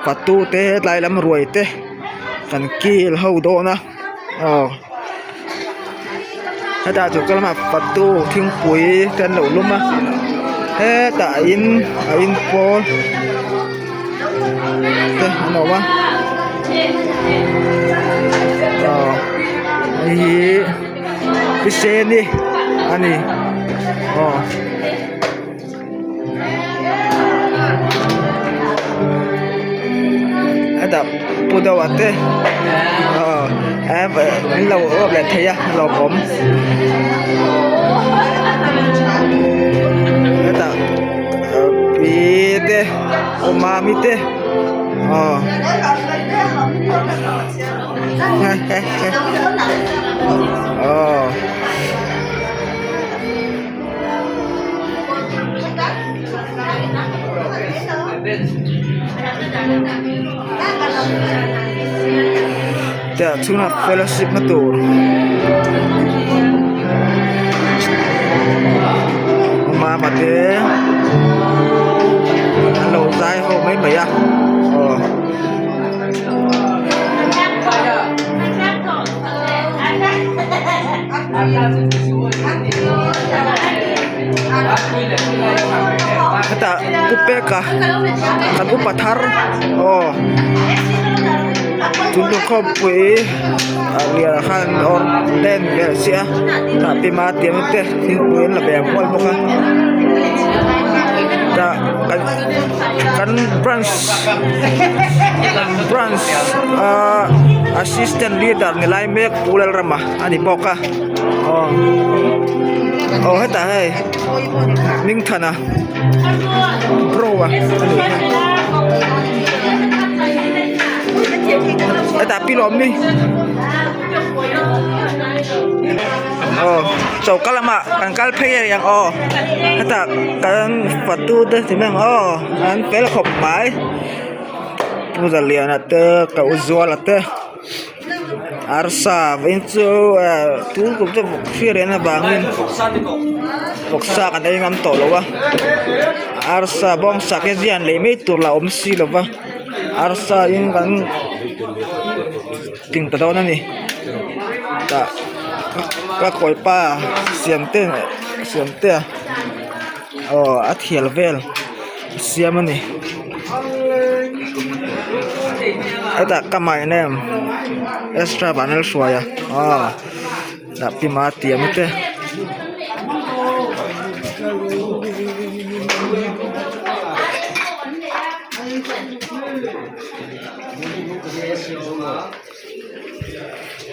Fatu te tlai lam ruai te kan kil ho dawn a aw hetah chu ka lamah fatu thingpui te an lo lum a hetah a in a in pawl te an awm a aw hei hi piseni a ni aw. Hetah pu deuh ah te aw an lo awp leh thei a lawmawm hetah pi te aw mami te aw aw. Tah chhungah fellowship na tur mama te an lo zai ho mai mai a aw. Hetah pu peka kan upa thar aw tun khawmpui ah lian khan awr ten vel chiah a tah pi ma tiang te thingpui an la ve mual bawk a tah kan kan branch branch ah assistant leader ni lai mek Pu Lalrama a ni bawk a aw aw hetah hei Hmingthana bro a ani hetah pi lawm mi aw choka lamah kan kal phei a niang aw hetah kan fatu te ti mai ang aw an fel khawp mai Pu Zaliana te ka u Zuala te. Arsa vawiin chu tun kum chu hriat reng avangin vawksa kan ei ngam tawh lo a arsa bawngsa te zian leh mai tur lah a awm si lo va arsa in kan ting ta dawn a ni tah ka kawi pa siam te siam te a aw a thial vel a siam a ni. Hetah ka my name extra vanlalhruaia aw dah pi ma tiam te.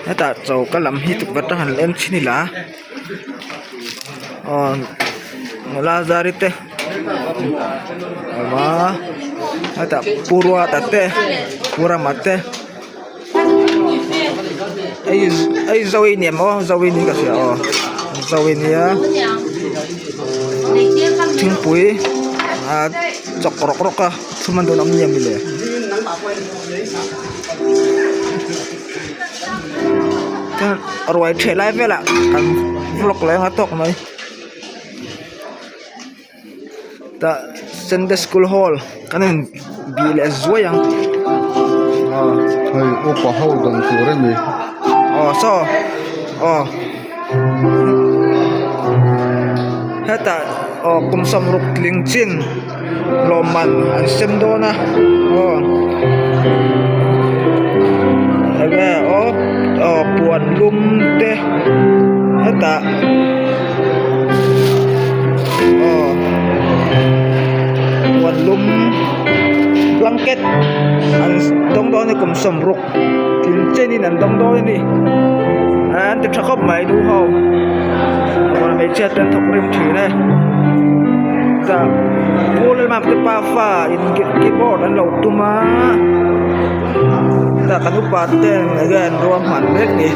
Hetah choka lam hi tukverh atang han en thin ila aw nula zari te awm a hetah pu ruata te pu rama te hei hei zoe ni em aw zoe niin ka hria aw zoe nia thingpui ah chawk rawk rawk a thum an dawn awm nia mile. Ruai ṭheh lai velah kan vlog leh anga tawk mai tah sunday school hall kan in bih leh zuai ang aw hei upa ho dan tur a ni aw saw aw hetah aw kum sawmruk tling chin. Lawmman an sem dawn a aw enge aw aw puan lum te hetah aw puan lum blanket an dawng dawn a ni kum sawmruk tling chenin an dawng dawn a ni an ti tha khawp mai duh ho hmeichhia te an thawk rim thin e tah pu lalmam te pafa in keyboard an lo tum a tah kan upa ten enge an ruahman mek ni.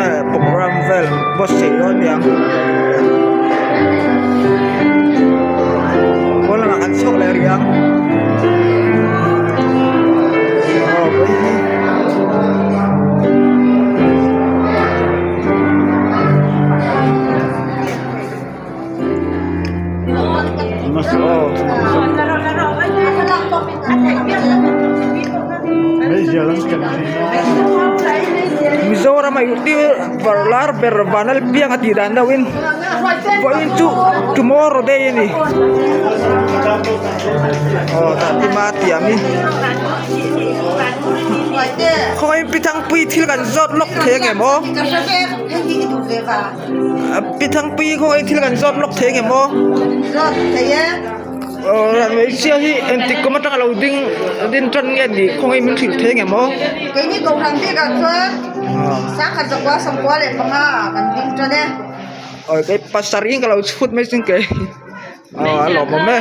Aw program vel buatsaih dawn a niang. Mizoram a youtuber lar ber vanal piang a tih dan deuh in vawiin chu tomorrow day a ni aw tah tima tiam hi khawngaih in pi thangpui thil kan zawt lawk thei angem aw pi thangpui khawngaih in thil kan zawt lawk thei angem aw. Aw hmeichhia hi engtik kum atanga lo ding din tan nge nih khawngaih min hrilh thei angem aw. Keini kohhran bikah chuan sangkhat zakua sawmkua leh panga ah kan ding tan e. Aw kei pasarih in ka lo chhut mai sin kei aw a lawmawm e.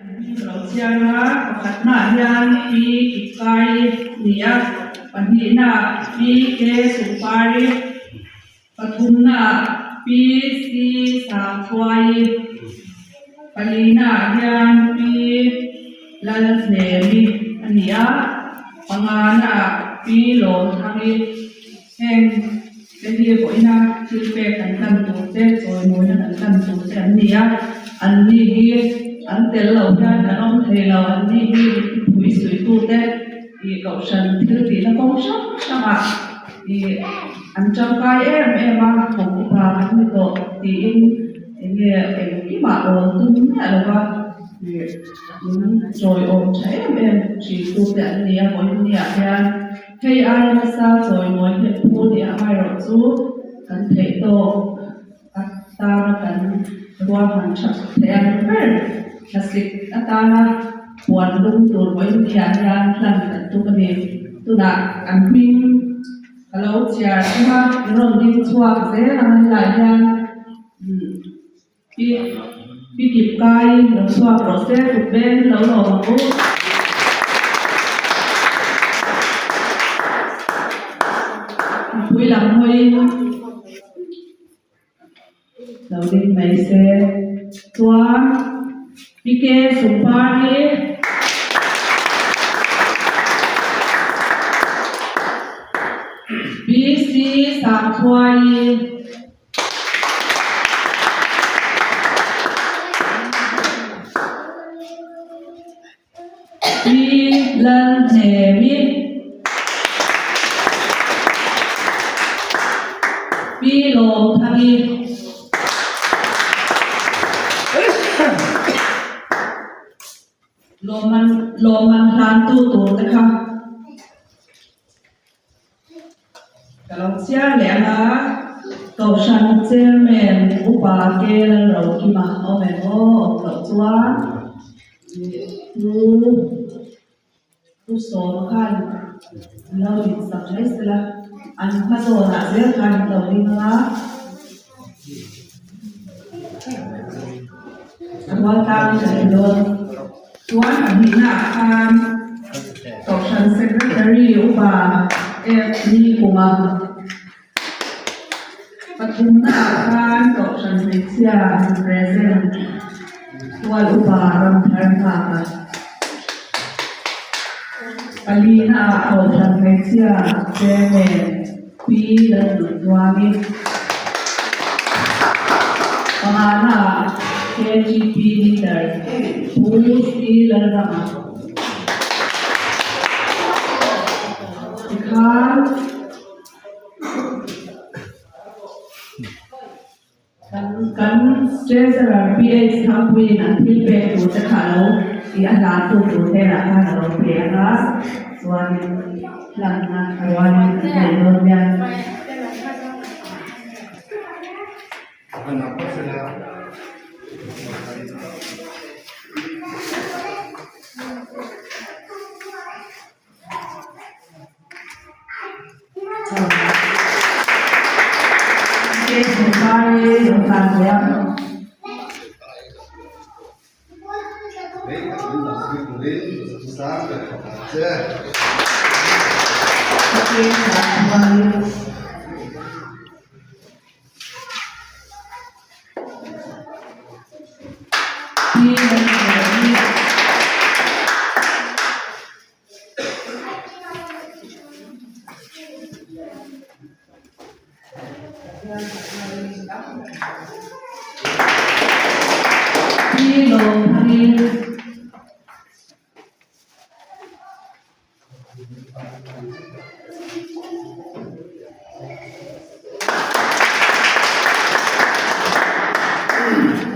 An lo chiang a, pakhatnaah hian Pi Kipkai a ni a, pahnihnaah Pi K Sukpari. Pathumnaah Pi C Sangkhuai, palinaah hian Pi Lalhnemi a ni a, panganaah Pi Lawmthangi. Heng te hi vawiina thil pek kan hlan tur te, chawimawina kan hlan tur te an ni a, an ni hi an tel lo hian kan awm thei lo, an ni hi mipui suitute ih kohhran thil tihna kawng hrang hrangah ih an tangkai em em a, thawk upa kan ni tawh tiin eng nge engkimah awl tum miah lo va ih min chawi awm tha em em thin tu te an ni a, vawiin hian hei aia nasa chawi mawi hmet phur tih amaherawh chu kan theih tawk atana kan ruahman that theih ang ber thlasik atana puan lum tur vawiin hian hlan kan tum a ni. Tunah an hming ka lo chhiar thung a, i rawn ding chhuak zel ang a helaiah hian pi pi kip kai lo chhuak rawh se kut beng lo lawm ang u. Mipui lam hawiin. Lo ding mai se. Chuan PK Sumpa hi PC Sangthuaii Pi Lalhnemi Pi Lawmthangi Lawmman lawmman hlantu tur te kha Ka lo chhiar leh ang a, Kohhran Chairman Upa Ke Lalrokima awm em aw awm loh chuan Pu Pu Sawma khan an lo din sak mai sela, an hma zawnah zel khan an lo ding ang a. rual tlangin kan ti dawn. Chuan pahnihnaah khan Kohhran Secretary Upa F Ni Kuma, pathumnaah khan Kohhran Hmeichhia Present Tual Upa Ramthar Nghaka, palinaah Kohhran Hmeichhia Chairman Pi Lalnuntuangi, panganaah KGP Leader Pu C Lalrama. Tikhan kan kan Treasurer PH Thangpuiin an thil pek tur te kha lo tih a hlan tu tur hnenah khan a lo pe ang a, chuanin hlanna a rualin an nei dawn nia.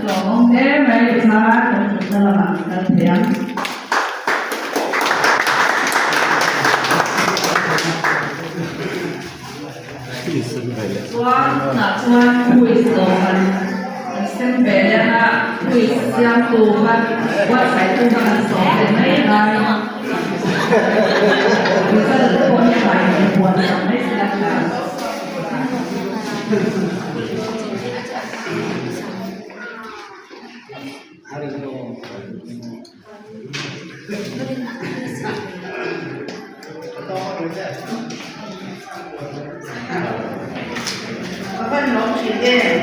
Lawmawm hle mai chuan kan thutna lamah kan kal thei ang. Chuan tunah chuan quiz dawhkan kan sem ve leh a, quiz siamtu kha buatsaihtu kha kan sawm ve mai ngai. Result pawh hi a hmai buan sak mai se la tha. Ka van lawm thin em?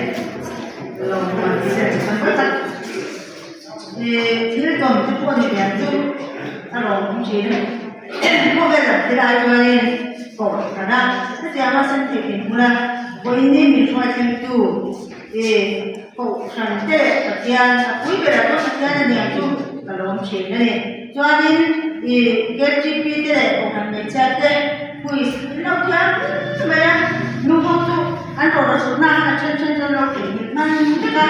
Lawm man sem san vek a. Thil tawn chu pawh ni lian chu a lawm awm thin a ni. Khawvel lam te lai chuanin koh hran a, hetianga sen thei thin hmuna vawiin min hruai thlengtu Kohhran te leh Pathian a pui berah chuan Pathian a niang chu ka lawm thin a ni. Chuanin ih KTP te leh Kohhran hmeichhia te quiz an lo thiam hle mai a, nu ho chu an rawn rawn sutna khan a then then chu an lo theihnghilh hman vek a,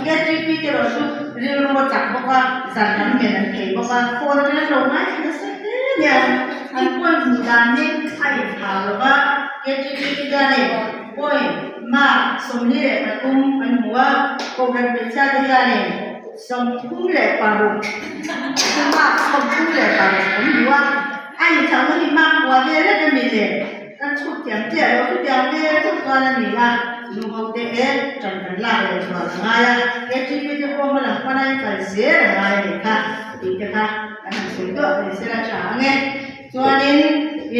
KTP te erawh chu rilru a chak bawk a, zan lam men an thei bawk a, phone atangin an lo ngaithla nasa hle a nia. An point hmuh dan hi a inthau lo va, KTP te hianin. Point, Mark, 43 an hmu a, Kohhran hmeichhia te hianin 36, mark 36 an hmu a, a inchhangna hi mark kua vel lek a ni le, kan chhut thiam chiah lo, chutiang vel chauh chuan a ni a, nu ho te e ṭan kan lak leh chuan a ngai a, KTP te pawh hma lam pana in kal zel a ngai a nih kha tih te kha kan han sawi duah thei se la ṭha ang e. Chuanin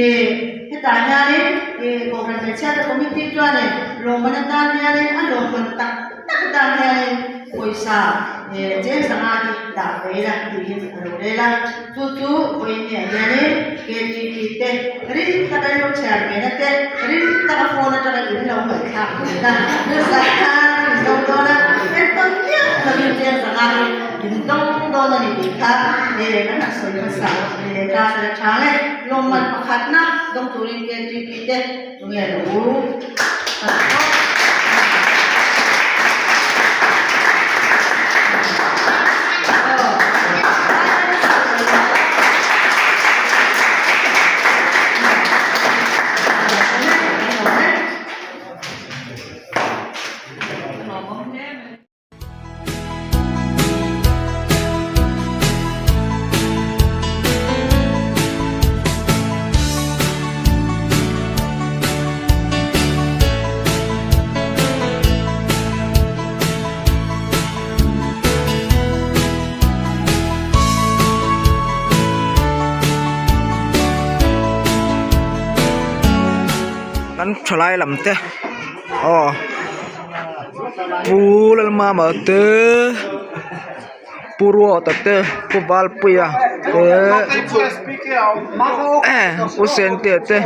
ih hetah hianin ih Kohhran Hmeichhiate Committee chuanin lawmman atan hianin a lawmman tak tak atan hianin pawisa ih cheng sanga hi dah ve ila tiin a lo rel a. Chu chu vawiinniah hianin KTP te rin taka in lo chhiar ve na te, rin taka phone atanga in lo ngaihthlak ve na nasa khan in zo dawn a, entawn miah lovin cheng sanga hi in dawng dawn a ni tih kha ih kan han sawi hmasa. Lehkha sala tha nge lawmman pakhatna dawng turin KTP te tunge lo kal tawh. An thalai lam te aw Pu Lalmama te Pu Ruata te Pu Valpuia te Pu Sentea te.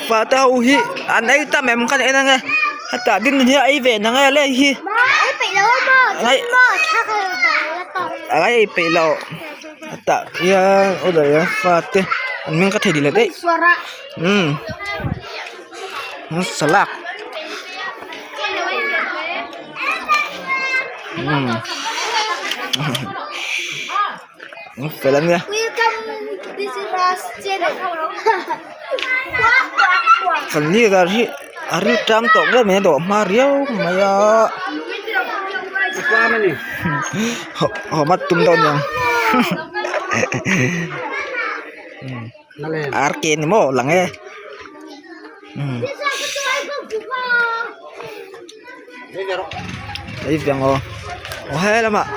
Fate ho hi an ei tam em ka ni en ange hetah ding hi a ei ve nang e le hi a ei peih lo hetah hian aw daih a fate an hming ka thei leh daih umm salak umm. Fel ania. Kan leader hi a ri tang tawh nge mai a dawh hma riau mai a haw mat tum dawn niang ar ke ni maw lang e. Ei veng aw aw he lamah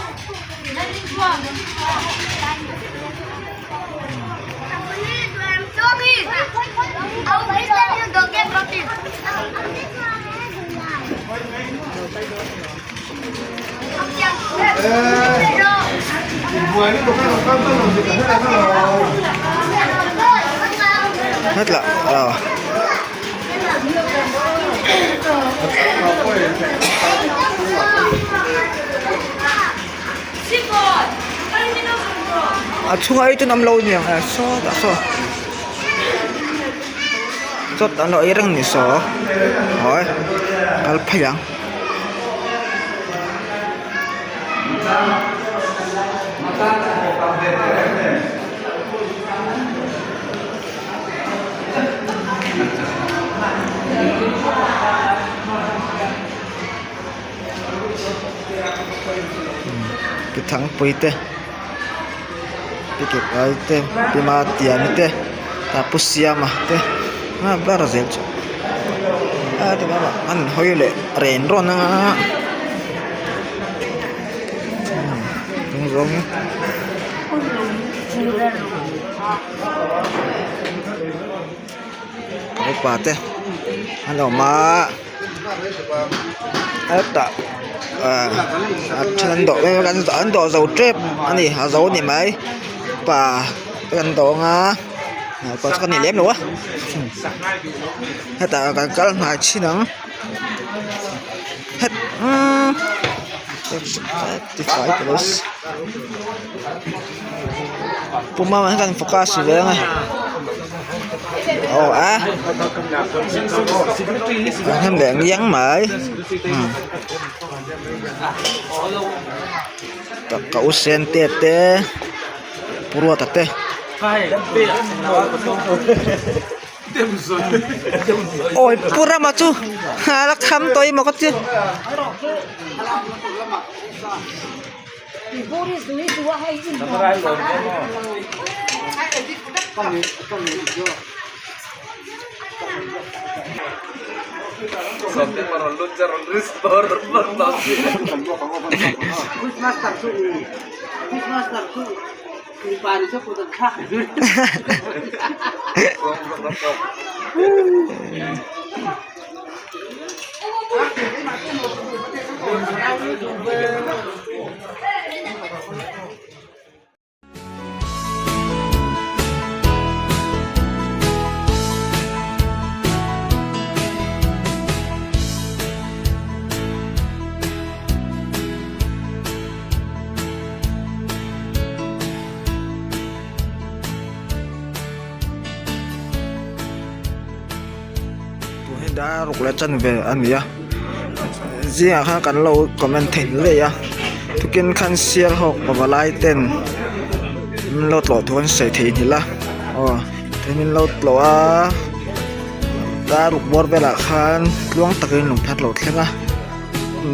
hetlah ah. A chhungah hi chuan awm lo aniang e sawtah saw sawtah an lo ei reng a ni saw hawi kal phei ang. Pi thangpui te pi kep ai te pi matiani te tah pu siama te a bar zel chu a ti lamah an hawi leh ren rawn a hnung zawng in. Upa te an awm a hetah ah a then an dawh mek a an dawh zo tep a ni a zo a ni mai pa te an dawh ang a pa chu ka ni lem lo a hetah kan kal hnai chin ang het umm Pu Mama hian kan focus ve ang e aw a an hnem leh ngiang mai umm ka u sen te te Pu Ruata te. Awi pu Rama chu a la kham tawh emaw ka ti. Tun hi dar ruk leh chanve a ni a zingah khan kan lo comment thei hle a tukin khan sial hawk pavalai ten min lo tlawh thu an sawi thei nghilh a aw tin min lo tlawh a dar ruk bawr velah khan tluang takin lungphat lo thleng a.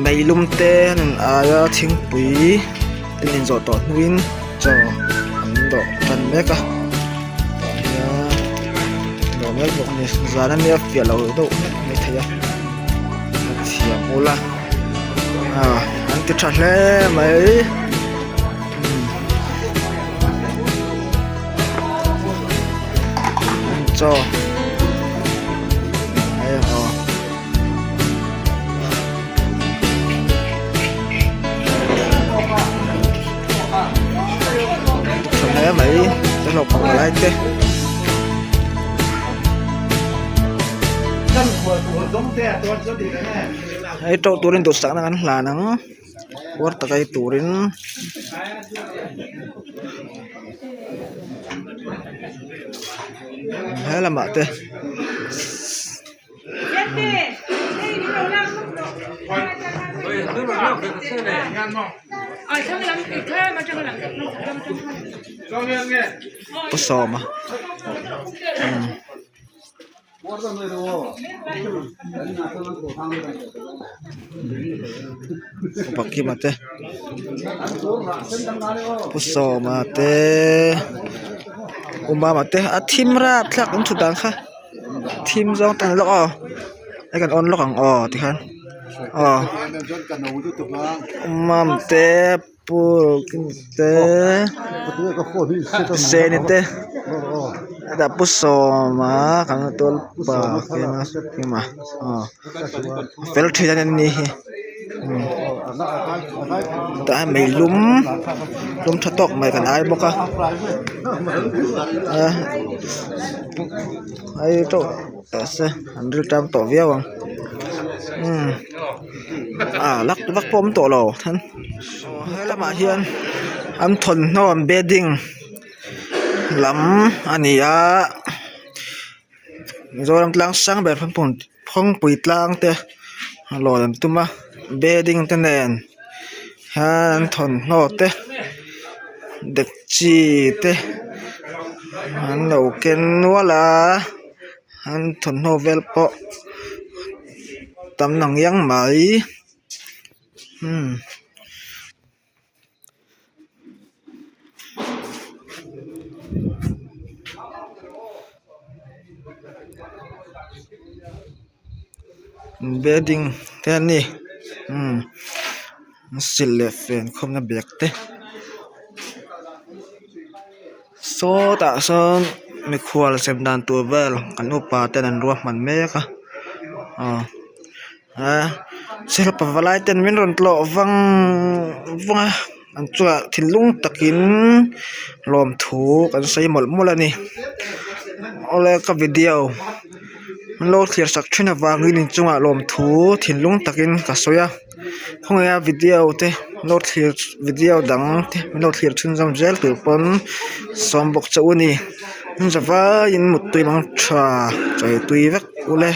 Meilum te an in aia thingpui te an inzawh tawh hnuin chaw an dawh tan mek a tah hian dawh mek bawk a ni zan ania fiah lo deuh hlek maithei a a thiam ula ah an ti tha hle mai. Saw hei aw. Tha hle mai te hlawh pang lai te. Hei tawh turin duhsakna kan hlan ang uar taka ei turin. He lamah te. Pu sawma upa kima te pu sawma te u mama te a thim rapthlak an thut dan kha. Thim zawng tan lawk aw hei kan on lawk ang aw tikhan aw mamte pu te seni te hetah pu sawma kan tual pa kima aw fel thin a ni hi tah hian meilum lum tha tawk mai kan ai bawk a ai teuh teh se an ril tam tawh viau ang umm ah lak vak pawh a awm tawh lo then he lamah hian an thawmhnaw an bedding lam a ni a. Mizoram tlang sang ber phawngpui tlang te lawn an tum a bedding te nen hian an thawmhnaw te dekchi te an lo ken nual a an thawmhnaw vel pawh tam nang iang mai umm. Bedding te an ni umm silh leh fen khawmna bag te sawtah sawn mikhual sem dan tur vel kan upa ten an ruahman mek a aw. A sir pavalai ten min rawn tlawh vang vang a an chungah thinlung takin lawmthu kan sawi mawlh mawlh a ni awle ka video an lo thlir sak thin avangin inchungah lawmthu thinlung takin ka sawi a khawnge a video te an lo thlir video dang te an lo thlir chhunzawm zel tur pawn sawm bawk che u a ni an zavaiin muttui mang tha chawi tui vek ule.